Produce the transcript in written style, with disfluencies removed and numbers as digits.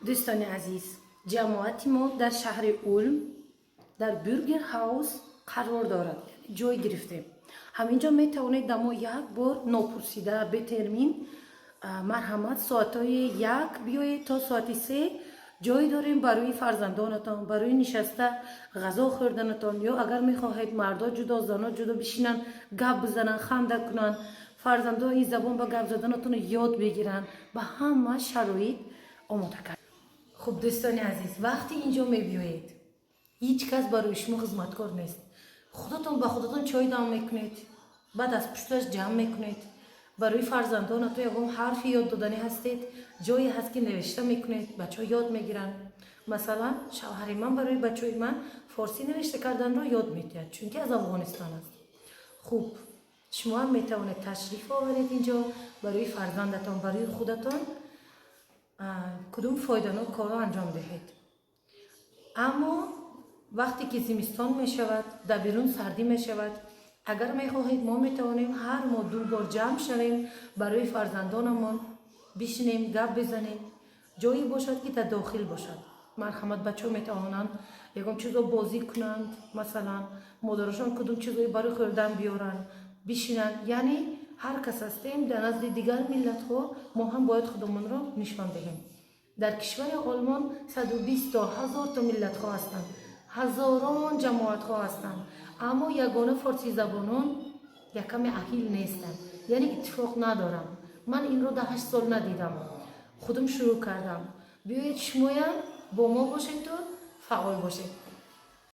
Дӯстони азиз, ҷамоати мо дар шаҳри Улм, дар Bürgerhaus қарор дорад, ҷой гирифтем. Ҳамин ҷо метавонед дамо як бор нопурсида, бе Termin, марҳамат, соатҳои 1 биёед то соати 3. Ҷой дорем барои фарзандонатон, барои нишаста ғазо хӯрданатон, ё агар мехоҳед, мардо ҷудо, зано ҷудо бишинанд, гап бизананд, ханда кунанд, фарзандо ин забон ба гап заданатонро ёд бигиранд. Ба ҳама шароит омода кард. Хуб, дӯстони азиз, вақте инҷо мебиёед, ҳеҷ кас барои шумо хизматкор нест. Худатон ба худатон чой дам мекунед, баъд аз пушташ ҷамъ мекунед. Барои фарзандонато ягон ҳарфи ёд доданӣ ҳастед, ҷое ҳаст, ки навишта мекунед, бачаҳо ёд мегиранд. Масалан, шавҳари ман барои бачаҳои ман форсӣ навишта карданро ёд медиҳад, чунки аз Афғонистон аст. Хуб, шумо ҳам метавонед ташриф оваред инҷо, барои фарзандатон, барои худатон кудум фоиданок корро анҷом диҳед. Аммо вақте ки зимистон мешавад, дар берун сардӣ мешавад, агар мехоҳед, мо метавонем ҳар моҳ ду бор ҷамъ шавем, барои фарзандонамон бишинем, гап бизанем. Ҷое бошад, ки дар дохил бошад, марҳамат. Бачаҳо метавонанд ягон чизо бозӣ кунанд, масалан, модарашон кудум чизое барои хӯрдан биёранд, бишинанд. Яъне ҳар кас ҳастем, дар назди дигар миллатҳо мо ҳам бояд худамонро нишон диҳем. Дар кишвари Олмон 120 то ҳазор то миллатҳо ҳастанд, ҳазорон ҷамоатҳо ҳастанд, аммо ягона форсизабонон якаме аҳил нестанд, яъне иттифоқ надорам. Ман инро дар 8 сол надидам, худам шурӯъ кардам. Биёед, шумоям бо мо бошеду фаъол бошед.